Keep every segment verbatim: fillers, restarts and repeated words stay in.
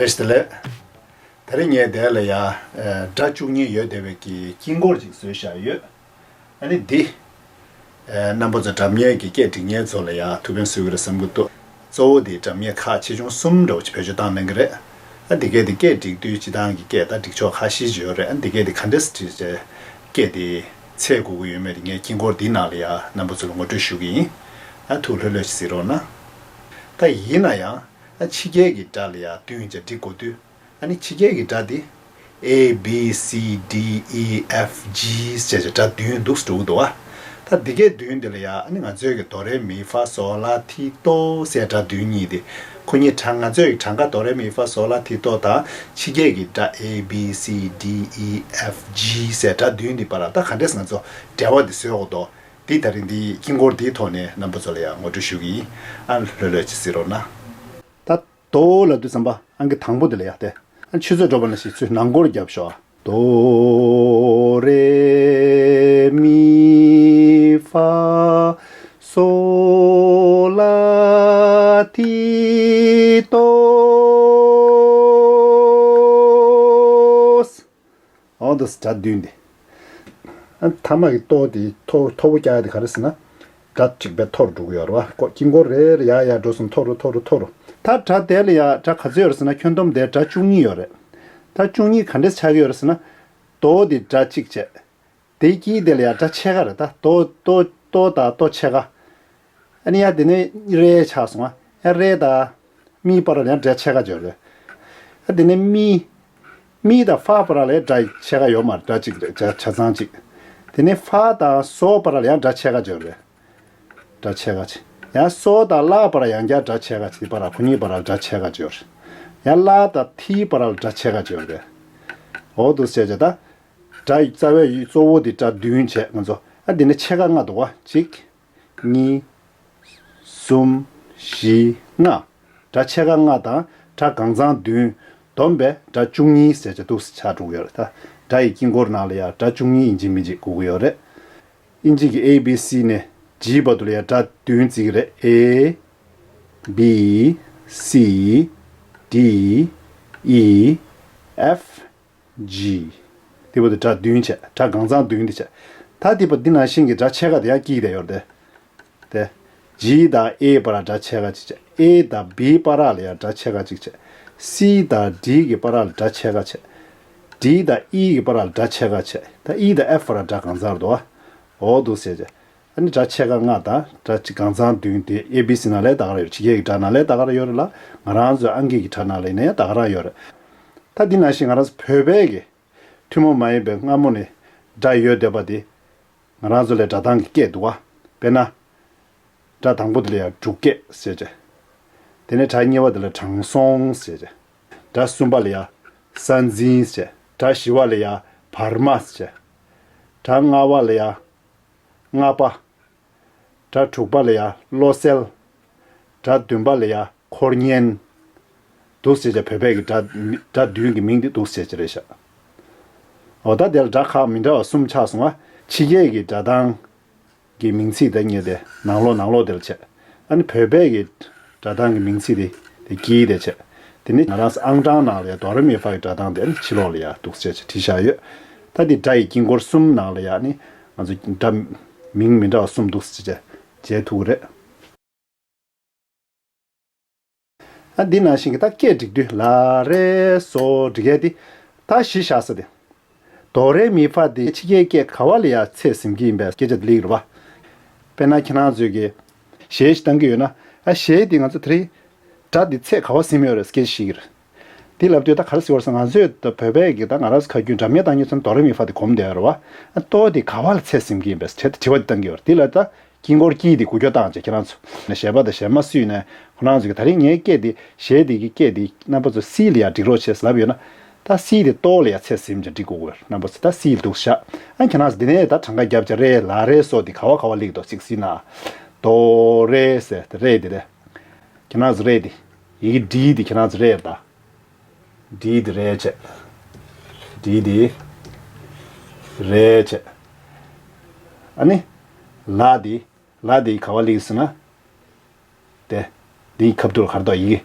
བཀྲ་ཤིས་བདེ་ལེགས། དེ་རིང་ངས་འདི་ལ་ཡ། ཨ། སྒྲ་བཅུ་གཉིས་ཡོད་བསྡད་པའི་གི་དཀྱིལ་འཁོར་ཅིག་བཟོས་བཞག་ཡོད། ཨ་ནི་འདི། ཨ། རྣམ་པ་ཚོ་སྒྲ་སྙན་གྱི་སྐད་སྒྲིག་མཁན་ཚོ་ལ་ཡ་ཐུགས་ཕན་གསོས་ཀྱི་རེད་བསམ་གྱི་འདུག་གཙོ་བོ་འདི་སྒྲ་སྙན་ཁག་ཆེ་ཆུང་གསུམ་འདྲ་བོ་ཅིག་བེད་སྤྱོད་བཏང་གནང་གི་རེད། ཨ། འདི་གས་འདི་སྐད་སྒྲིག་དུས་སྤྱིར་བཏང་གི་སྐད་ད་སྒྲིག་ཕྱོགས་ཁ་ཤས་ཅིག་ཡོད་རེད། ཨ། འདི་གས་འདི་ག་འདྲས་སེ་བྲིས་བྱས་སྐད་འདི་འཚོལ་དགོས་ཀྱི་ཡོད་མེད་དེ་ངས་དཀྱིལ་འཁོར་འདིའི་ནང་ལ་ཡ་རྣམ་པ་ཚོ་ལ་ངོ་སྤྲོད་ཞུ་གི་ཡིན། ཨ། ཐུགས་ལྷོད་ལྷོད་ཅིག་གཟིགས་རོགས་གནང་། ད་ཡིན་ན་ཡང་། ཨ། ཕྱི་རྒྱལ་གྱི་སྒྲ་ལ་ཡ་བསྟུན་བྱས་སྒྲིག་དགོས་དུས། ཨ་ནི་ཕྱི་རྒྱལ་གྱི་སྒྲ་འདི། A B C D E F G ཟེར་བྱས་སྒྲ་བདུན་འདུག་སེ་འགྲོ་གི་འདུག་བ། ད་འདི་གའི་བདུན་འདི་ལ་ཡ། ཨ་ནི་ང་ཚོའི་གི་དོ་རེ་མི་ཧྥ་སོ་ལ་ཐི་ཏོ་ཟེར་སྒྲ་བདུན་གཉིས་དེ། ཁོ་གཉིས་གྲངས། ང་ཚོའི་གི་གྲངས་ཀ་དོ་རེ་མི་ཧྥ་སོ་ལ་ཐི་ཏོ་དང་ཕྱི་རྒྱལ་གྱི་སྒྲ་A B C D E F G ཟེར་སྒྲ་བདུན་འདི་བར་ལ་ད་ག་འདྲས་ང་ཚོ་འབྲེལ་བ་འདི་བཟོས་འོག་ཏོ། འདི་ད་རིང་འདི་དཀྱིལ་འཁོར་འདིའི་ཐོག་ནས་རྣམ་པ་ཚོ་ལ་ཡང་ངོ་སྤྲོད་ཞུ་གི་ཡིན། ཨ། ལྷོད་ལྷོད་ཅིག་གཟིགས་རོགས་གནང་། ད་དོ་ལབ་དུས་ཙམ་པ་ཨང་ཀི་དང་པོ་དེ་ལ་ཡ་སྟེ། ཨ། ཆུ་ཚོད་འགྲོ་བ་ནང་བཞིན་ཚུར་ནང་སྐོར་རྒྱབ་ཤོག་དོ་རེ་མི་ཧྥ་སོ་ལ་ཐི་ཏོ། འོ་འདུག་སེ་སྒྲ་བདུན་འདི། ཨ། ཐ་མ་གི་ཏོ་དེ་མཐོ་མཐོ་པོ་རྒྱག་ཡ་དེ་ག་རེ་ཟེར་ན། སྒྲ་གཅིག་པའི་མཐོ་རུ་འགྲོ་གི་ཡོད་རེད་བ། ཀོ་དཀྱིལ་འཁོར་རེ་རེ་ཡར་ཡར་འགྲོ་སོང་མཐོ་རུ་མཐོ་རུ་མཐོ་རུ། ད་སྒྲ་དེ་ལ་ཡ་སྒྲ་ག་ཚོད་ཡོད་རེད་ཟེར་ན་ཁྱོན་བསྡོམས་དེ་སྒྲ་བཅུ་གཉིས་ཡོད་རེད། ད་བཅུ་གཉིས་ག་འདྲས་ཆགས་ཀྱི་ཡོད་རེད་ཟེར་ན། དོ་དེ་སྒྲ་གཅིག་བྱས། དེའི་དཀྱིལ་དེ་ལ་ཡ་སྒྲ་ཕྱེད་ཀ་རེད། ད་དོ་དོ་དོ་དང་དོ་ཕྱེད་ཀ། ཨ་ནི་ཡ་དེ་ནས་རེ་ཆགས་སོང་ང་། ཡ་རེ་དང་མི་བར་ལ་ཡང་སྒྲ་ཕྱེད་ཀ་ཅིག་ཡོད་རེད། ཨ། དེ་ནས་མི། མི་དང་ཧྥ་བར་ལ་ཡང་སྒྲ་ཕྱེད་ཀ་ཡོད་མ་རེད། སྒྲ་གཅིག་རེད། ཆ་ཆ་ཚང་གཅིག་དེ་ནས་ཧྥ་དང་སོ་བར་ལ་ཡང་སྒྲ་ཕྱེད་ཀ་ཅིག་ཡོད་རེད། སྒྲ་ཕྱེད་ཀ་ཅིག་ཡང་སོ་དང་ལ་བར་ཡང་བསྐྱར་སྒྲ་ཕྱེད་ཀ་ཅིག་བར་ལ་ཁོ་གཉིས་བར་ལ་སྒྲ་ཕྱེད་ཀ་ཅིག་ཡོད་རེད། ཡང་ལ་དང་ཐི་བར་ལ་སྒྲ་ཕྱེད་ཀ་ཅིག་ཡོད་རེད། འོ་འདུག་སེ་བྱས་བྱས་ད། སྒྲ་ཡི་རྩ་བའི་གཙོ་བོ་དེ་སྒྲ་བདུན་བྱས་ང་ཚོ། ཨ། འདི་ནས་ཕྱེད་ཀ་ལྔ་འདུག་བ། གཅིག་གཉིས། གསུམ། བཞི། ལྔ། སྒྲ་ཕྱེད་ཀ་ལྔ་དང་སྒྲ་གང་ཚང་བདུན། བསྡོམས་པས་སྒྲ་བཅུ་གཉིས་ཟེར་བྱས་འདུག་སེ་ཆགས་འགྲོ་གི་ཡོད་རེད་ད། སྒྲ་ཡི་དཀྱིལ་འཁོར་ནང་ལ་ཡ་སྒྲ་བཅུ་གཉིས་ཡིན་གཅིག་མིན་གཅིག་དགོས་ཀྱི་ཡོད་རེད། དབྱིན་ཇི་གི་A B C ནས་G བར་དུ་ལ་ཡ་སྒྲ་བདུན་བརྩི་གི་རེད། A B C D E F G། དེ་བར་དུ་སྒྲ་བདུན་བྱས། སྒྲ་གང་ཚང་བདུན་དེ་བྱས། ད་དེ་བར་འདི་ནང་བཞིན་གྱི་སྒྲ་ཕྱེད་ཀ་དེ་ཡང་དཀྱིལ་དེ་ཡོད་རེད་དེ། དེ། G དང་A བར་ལ་སྒྲ་ཕྱེད་ཀ་གཅིག་བྱས། A དང་B བར་ལ་ཡང་སྒྲ་ཕྱེད་ཀ་གཅིག་བྱས། C དང་D གི་བར་ལ་སྒྲ་ཕྱེད་ཀ་བྱས། D དང་E གི་བར་ལ་སྒྲ་ཕྱེད་ཀ་བྱས། ད་E དང་F བར་ལ་སྒྲ་གང་ཚང་རེད་དོ། འོ་འདུག་སེ་བྱས། ཨ་ནི་སྒྲ་ཕྱེད་ཀ་ལྔ་དང་སྒྲ་གཅིག་གང་ཚང་བདུན་དེ་A B C ནང་ལ་ད་ག་རང་ཡོད་རེད། ཕྱི་རྒྱལ་གྱི་སྒྲ་ནང་ལ་ད་ག་རང་ཡོད་རེད་ལ། ང་རང་ཚོའི་ཨང་ཀི་གི་སྒྲ་ནང་ལ་ཡིན་ན་ཡང་ད་ག་རང་ཡོད་རེད། ད་འདི་ནང་བཞིན་ང་རང་ཚོ་བོད་པའི་གི་ཐུན་མོང་མ་ཡིན་པའི་སྔ་མོ་ནས་སྒྲ་ཡོད་བསྡད་པ་དེ། ང་རང་ཚོ་ལ་སྒྲ་གདངས་ཀྱི་སྐད་འདུག་བ། དཔེར་ན། སྒྲ་དང་པོ་དེ་ལ་ཡང་འབྲུག་སྐད་ཟེར་བྱས། དེ་ནས་སྒྲ་གཉིས་པ་དེ་ལ་དྲང་སྲོང་ཟེར་བྱས། སྒྲ་གསུམ་པ་ལ་ཡང་ས་འཛིན་ཟེར། སྒྲ་བཞི་པ་ལ་ཡང་བར་མ་ཟེར། སྒྲ་ལྔ་པ་ལ་ཡང་རྔ་པ། སྒྲ་དྲུག་པ་ལ་ཡང་བློ་གསལ། སྒྲ་བདུན་པ་ལ་ཡང་འཁོར་སྙན། འདུག་ཟེར་བྱས་བོད་པའི་གི་སྒྲ་སྒྲ་བདུན་གྱི་མིང་དེ་འདུག་ཟེར་བྱས་རེད་ཤག་འོ་ད་དེ་ལ་སྒྲ་ཁག་མི་འདྲ་བ་གསུམ་ཆགས་སོང་བ། ཕྱི་རྒྱལ་གྱི་སྒྲ་གདངས་ཀྱི་མིང་ཚིག་དེ་གཉིས་དེ་ནང་ལོགས་ནང་ལོགས་དེ་ལ་བྱས། ཨ་ནི་བོད་པའི་གི་སྒྲ་གདངས་ཀྱི་མིང་ཚིག་དེ་དེ་དཀྱིལ་དེ་བྱས། དེ་ནི་ང་རང་ཚོ་ཨང་གྲངས་ནང་ལ་ཡང་དོ་རེ་མི་ཧྥ་གི་སྒྲ་གདངས་དེ་ཨ་ནི་ཕྱི་ལོགས་ལ་ཡང་འདུག་ཟེར་བྱས་བྲིས་བཞག་ཡོད། ད་འདི་སྒྲ་ཡི་དཀྱིལ་འཁོར་གསུམ་ནང་ལ་ཡང་ནི་ང་ཚོ་སྒྲ་མིང་མི་འདྲ་བ་གསུམ་འདུག་ཟེར་བྱས་མཇལ་ཐུབ་ཀྱི་རེད། ཨ། འདི་ནང་བཞིན་གྱི་ད་སྐད་སྒྲིག་དུས་ལ་རེ་སོ་སྒྲིག་ཡས་དེ་ད་གཞི་བཞག་ས་དེ། དོ་རེ་མི་ཧྥ་དེ་ཕྱི་རྒྱལ་སྐད་ག་བ་ལ་ཡང་ཚད་ཟིན་གྱི་ཡིན་པའི་སྐད་ཆ་དེ་སླེབས་ཀྱི་རེད་བ། དཔེར་ན་ཁྱེད་རང་ཚོས་ཀྱི་གཞས་ཤིག་བཏང་གི་ཡོད་ན། ཨ། གཞས་དེ་ང་ཚོ་དེ་རིང་སྒྲ་དེ་ཚད་ག་བ་ཟིན་ཡོད་རེད་སྐད་ཆ་བཤད་ཀྱི་རེད། དེ་ལབ་དུས་ད་ག་རེ་ཟེར་བ་རེད་ཟེར་ན། ང་ཚོས་ད་བོད་པའི་གི་ད་ང་རང་ཚོ་ཁ་རྒྱུན་སྒྲ་སྙན་བཏང་མཁན་ཚོ་དོ་རེ་མི་ཧྥ་དེ་གོམས་བསྡད་ཡོད་རེད་བ། ཨ། ཏོ་དེ་ག་བ་ལ་ཚད་ཟིན་གྱི་ཡིན་པའི་དྲི་དྲི་བ་དེ་བཏང་གི་ཡོད་རེད། དེ་ལ་ད་དཀྱིལ་འཁོར་དཀྱིལ་དེ་འགུལ་སྐྱོད་བཏང་བྱས་ཁྱེད་རང་ཚོ་ནས་གཞས་པ་དང་གཞས་མ་སུ་ཡིན་ནའི་ཁོ་རང་ཚོ་གི་ད་རིང་ངའི་སྐད་དེ་གཞས་དེ་གི་སྐད་དེ་རྣམ་པ་ཚོ་སི་ལ་ཡ་སྒྲིག་རོགས་བྱས་ལབ་ཡོད་ན། ད་སི་དེ་ཏོ་ལ་ཡ་ཚད་ཟིན་བྱས་སྒྲིག་དགོས་ཀྱི་ཡོད་རེད། རྣམ་པ་ཚོ་ད་སི་འདུག་ཤག་ཨ། ཁྱེད་རང་ཚོ་འདི་ནས་ད་གྲངས་ཀ་བརྒྱབ་བྱས་རེ་ལ་རེ་སོ་དེ་ག་བ་ག་བ་སླེབས་ཀྱི་འདུག་ཅིག་གཟིགས་ན། དོ་རེ་ཟེར་དེ་རེ་དེ་རེད། ཁྱེད་རང་ཚོ་རེད་དེ། ཡི་གེ་ཌི་དེ་ཁྱེད་རང་ཚོ་རེད་ད། ཌི་དེ་རེད་བྱས། ཌི་དེ་རེད་བྱས། ཨ་ནི། ལ་དེ། ལ་དེ་ག་བ་སླེབས་ཟེར་ན། དེ། དེའི་ཁ་ཐུག་ལ་ག་རེ་འདུག་ཡི་གེ།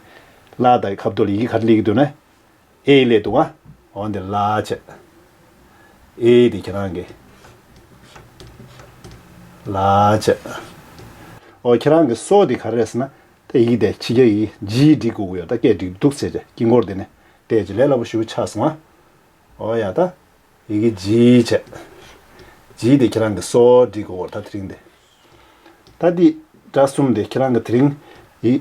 ལ་དེའི་ཁ་ཐུག་ལ་ཡི་གེ་ག་རེ་སླེབས་ཀྱི་འདུག་ན། ཨེ་སླེབས་འདུག་ག་འོ་འདི་ལ་བྱས། ཨེ་འདི་ཁྱེད་རང་གི་ལ་བྱས། འོ་ཁྱེད་རང་གི་སོ་འདི་ག་རེ་རེད་ཟེར་ན། ད་ཡི་གེ་དེ་ཕྱི་རྒྱལ་ཡི་གེ་ཇི་འབྲི་དགོས་ཀྱི་ཡོད། ད་སྐད་འབྲི་འདུག་ཟེར་བྱས་དཀྱིལ་འཁོར་འདི་ནས་བལྟས་བྱས་ལས་སླ་པོ་ཞེ་པོ་ཆགས་སོང་ཨ། འོ་ཡ་ད། ཡི་གེ་ཇི་བྱས། ཇི་དེ་ཁྱེད་རང་གི་སོ་འབྲི་དགོས་ད་དེ་རིང་དེ། ད་འདི་སྒྲ་གསུམ་དེ་ཁྱེད་རང་གི་དེ་རིང་ཡི་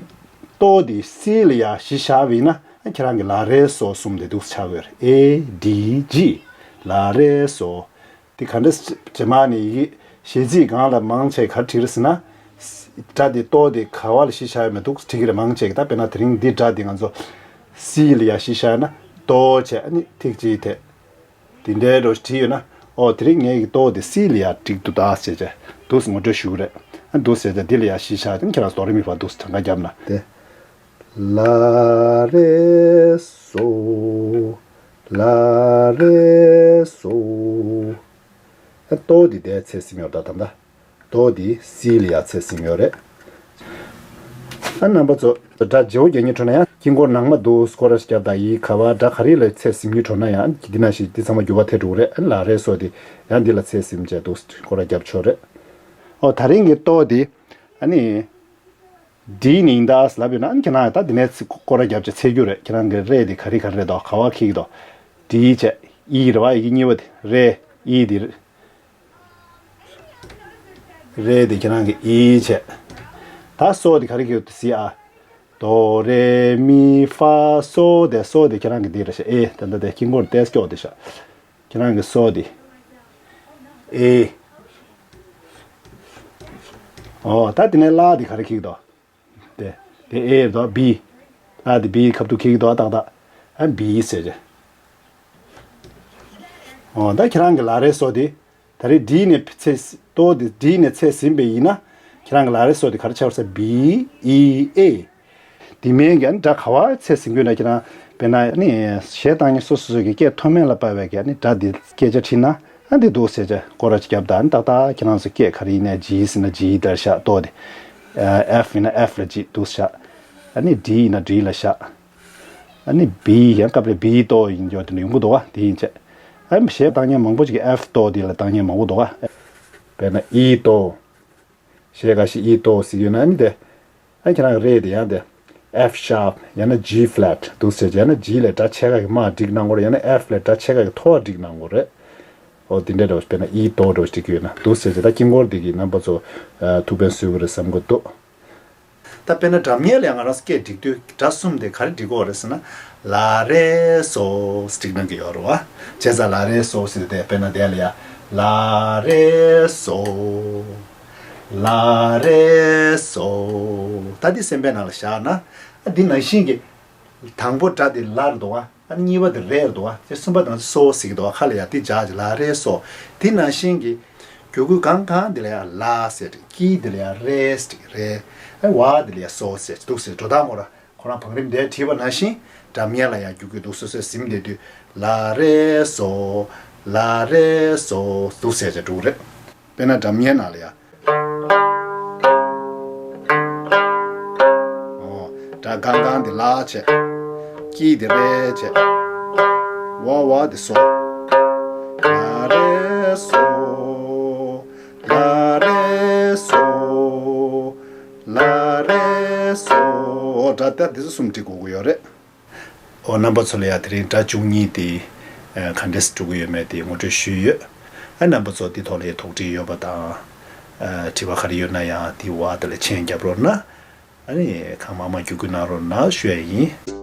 ཏོ་དེ་སི་ལ་ཡ་གཞི་བཞག་པ་ཡིན་ན་ཁྱེད་རང་གི་ལ་རེ་སོ་གསུམ་དེ་འདུག་ཆགས་ཡོད་རེད། ཨེ་ཌི་ཇི་ལ་རེ་སོ། དེ་ག་འདྲ་རྗེས་མ་ནས་ཡི་གེ་གཞས་ཚིག་སྒང་ལ་མང་ཆེ་ག་རེ་བྲིས་རེད་ཟེར་ན། སྒྲ་དེ་ཏོ་དེ་ག་བ་ལ་གཞི་བཞག་ཡོད་མེད་འདུག་བྲིས་ཀྱི་རེད་མང་ཆེ་གི། ད་དཔེར་ན་དེ་རིང་འདི་སྒྲ་དེ་ང་ཚོ་སི་ལ་ཡ་གཞི་བཞག་ན་ཏོ་བྱས་ཨ་ནི་ཐིག་གཅིག་དེ། དེ་འདྲའི་རོ་བྲིས་ཡོད་ན། ཨོ་དེ་རིང་ངས་ཀྱི་ཏོ་དེ་སི་ལ་ཡ་འགྲིག་འདུག་ད་ཟེར་བྱས་འདུག་ངོ་སྤྲོད་ཞུ་གི་རེད། ཨ་འདུག་ཟེར་བྱས་འདི་ལ་ཡ་གཞི་བཞག་དེ་ཁྱེད་རང་སོ་རེ་མི་ཕ་འདུག་གྲངས་ཀ་བརྒྱབ་ན་དེ། ལ་རེ་སོ། ལ་རེ་སོ། ཨ་ཏོ་དེ་དེ་ཚེ་སིམ་ཡོད་ད་ད་ད། ཏོ་དེ་སི་ལ་ཡ་ཚེ་སིམ་ཡོད་རེད། ཨ་རྣམ་པ་ཚོ་སྒྲ་བརྗེ་བོ་རྒྱག་སྙིང་བྲོ་ན་ཡང་དཀྱིལ་འཁོར་ནང་མ་འདུག་སྐོར་ར་རྒྱབ་དང་ཡི་ག་བ་སྒྲ་ག་རེ་ལ་ཚེ་སིམ་སྙིང་བྲོ་ན་ཡང་འདི་ན་ཞིག་འདི་ཚང་མ་འགྱུར་བ་ཐེབས་འགྲོ་གི་རེད། ཨ་ལ་རེ་སོ་དེ་ཡང་འདི་ལ་ཚེ་སིམ་བྱས་འདུག་སྐོར་ར་རྒྱབ་ཆོག་རེད། ཨོ་ད་རིང་གི་ཏོ་དེ་ཨ་ནི་འདི་ནི་ཡིན་ད་ལབ་ཡོད་ན་ཨ་ནི་ཁྱེད་རང་ད་འདི་ནས་སྐོར་ར་རྒྱབ་བྱས་ཚེ་རྒྱུ་རེད། ཁྱེད་རང་གི་རེ་དེ་ག་རེ་ག་རེ་རེད་དོ་ག་བ་ཁིག་དོ། འདི་བྱས་ཨི་རེད་བ། ཡི་གེ་གཉིས་པ་དེ་རེ་ཨི་དེ་རེད། རེ་དེ་ཁྱེད་རང་གི་ཨི་བྱས། ད་སོ་དེ་ག་རེ་གི་ཡོད་དེ་སི་ཨ། དོ་རེ་མི་ཧྥ་སོ་དེ་སོ་དེ་ཁྱེད་རང་གི་འདི་རེད་ཤག་ཨེ་ད་ད་དེ་དཀྱིལ་འཁོར་ཏེས་སྐྱོག་དེ་ཤག་ཁྱེད་རང་གི་སོ་དེ་ཨེ། ཨོ་ད་དེ་ནས་ལ་དེ་ག་རེ་ཁིག་དོ། དེ་དེ་ཨེ་དོ་བི། ལ་དེ་བི་ཁབ་ཏུ་ཁིག་དོ་ཏག་ཏག་ཨ་བི་ཟེར་བྱས། ཨོ་ད་ཁྱེད་རང་གི་ལ་རེ་སོ་དེ། ད་རེས་འདི་ནས་ཚེ་ཏོ་དེ་འདི་ནས་ཚེ་ཟིན་པ་ཡིན་ན་ཁྱེད་རང་གི་ལ་རེ་སོ་དེ་ག་རེ་ཆགས་ས་བི་ཨི་ཨེ། དེ་མིན་གྱི་ཨ་ནི་སྒྲ་ག་བ་ཚེ་ཟིན་དགོས་ན་ཁྱེད་རང་དཔེར་ན་ཨ་ནི་གཞས་བཏང་མཁན་སོ་སོ་སོ་གི་སྐད་མཐོ་དམན་ལ་དཔག་པའི་གི་ཨ་ནི་སྒྲ་འདི་སྐད་ཆ་བྲིས་ན་ཨ་འདི་འདུག་ཟེར་བྱས་སྐོར་ར་ཅིག་བརྒྱབ་ད་ཨ་ནི་ཏག་ཏག་ཁྱེད་རང་ཚོ་སྐད་ག་རེ་ཡིན་ནའི་ཇི་ཟེར་ན་ཇི་ལྟར་བཞག་ཏོ་དེ། ཨེཕ་ཡིན་ན་ཨེཕ་ལ་ཇི་འདུག་བཞག་ཨ་ནི་ཌི་ཡིན་ན་ཌི་ལ་བཞག་ཨ་ནི་བི་ཡང་སྐབས་རེ་བི་ཏོ་ཡིན་ཡོད་དེ་འདྲ་ཡོང་གི་འདུག་ག་དེ་ཡིན་ཆེ། ཨ་ནི་གཞས་བཏང་མཁན་མང་པོ་ཅིག་གིས་ཨེཕ་ཏོ་དེ་ལ་བཏང་མཁན་མང་པོ་འདུག་ག་དཔེར་ན་ཨི་ཏོ། གཞས་འགའ་ཞིག་ཨི་ཏོ་ཟེར་ཡོད་ན་ཨ་ནི་དེ། ཨ་ཁྱེད་རང་གི་རེད་དེ་ཡང་དེ། F sharp ཡང་ན་G flat འདུག་ཟེར་ཡང་ན་G ལས་སྒྲ་ཕྱེད་ཀ་གི་དམའ་འགྲིག་གནང་དགོས་རེད། ཡང་ན་F ལས་སྒྲ་ཕྱེད་ཀ་གི་མཐོ་བ་འགྲིག་གནང་དགོས་རེད། ཨོ་དེ་འདྲ་འདྲ་བོ་དཔེར་ན་ཨི་ཏོ་འདྲ་བོ་འགྲིག་གི་ཡོད་ན་འདུག་ཟེར་ཏེ་ད་དཀྱིལ་འཁོར་འདི་གི་རྣམ་པ་ཚོ་ཐུགས་ཕན་གསོས་ཀྱི་རེད་བསམ་གྱི་འདུག་ད་དཔེར་ན་སྒྲ་སྙན་ལ་ཡང་ང་རང་སྐད་སྒྲིག་དུས་སྒྲ་གསུམ་དེ་ག་རེ་སྒྲིག་དགོས་རེད་ཟེར་ན། ལ་རེ་སོ་སྒྲིག་གནང་གི་ཡོད་རེད་བ། བྱས་ཙང་ལ་རེ་སོ་ཟེར་ཏེ་དཔེར་ན་དེ་ལ་ཡ། ལ་རེ་སོ། ལ་རེ་སོ། ད་འདི་སེམས་པའི་ནང་ལ་བཞག་ན། ཨ་འདི་ནང་བཞིན་གྱི། དང་པོ་སྒྲ་དེ་ལ་རེད་འདུག་བ། ཨ་གཉིས་པ་དེ་རེ་རེད་འདུག་བ། དེ་གསུམ་པ་དང་སོ་ཟེར་གྱི་འདུག་བ། ཁ་ལ་ཡ་འདི་སྦྱར་གྱི་ལ་རེ་སོ། དེ་ནང་བཞིན་གྱི། རྒྱུད་སྐུད་གང་གང་དེ་ལ་ཡ་ལ་ཟེར་ཏེ། ཀི་དེ་ལ་ཡ་རེ་ཟེར་ཏེ་རེ། ཨ་བ་དེ་ལ་ཡ་སོ་ཟེར་ཏེ་འདུག་ཟེར་འགྲོ་སྟངས་མོ་ར། ཁོ་རང་བང་རིམ་དེ་བྲིས་པ་ནང་བཞིན་སྒྲ་སྙན་ལ་ཡང་རྒྱུད་སྐུད་འདུག་སོ་སོས་ཟིན་བསྡད་དུས་ལ་རེ་སོ། ལ་རེ་སོ་འདུག་ཟེར་བྱས་འགྲོ་གི་རེད། དཔེར་ན་སྒྲ་སྙན་ནང་ལ་ཡང་། ཨོ། སྒྲ་གང་གང་དེ་ལ་བྱས། ཀི་དེ་རེ་བྱས། ཝ་ཝ་དེ་སོ། ལ་རེ་སོ། ལ་རེ་སོ། ལ་རེ་སོ། སྒྲ་དེ་དེ་ཚོ་གསུམ་འབྲི་དགོས་ཀྱི་ཡོད་རེད། ཨོ་རྣམ་པ་ཚོ་ལ་ཡང་དེ་རིང་སྒྲ་བཅུ་གཉིས་དེ་ག་འདྲས་འགྲོ་གི་ཡོད་མེད་དེ་ངོ་སྤྲོད་ཞུས་ཡོད། ཨ་རྣམ་པ་ཚོ་དེ་ཐོག་ལ་དོགས་འདྲི་ཡོད་པ་དང་། དྲི་བ་ག་རེ་ཡོད་ན་ཡང་དེ་བ་དེ་ལ་མཆན་རྒྱབ་རོགས་གནང་། ཨ་ནི་གང་མང་མང་བརྒྱུད་སྐུལ་གནང་རོགས་གནང་ཞུ་ཡ་ཡིན།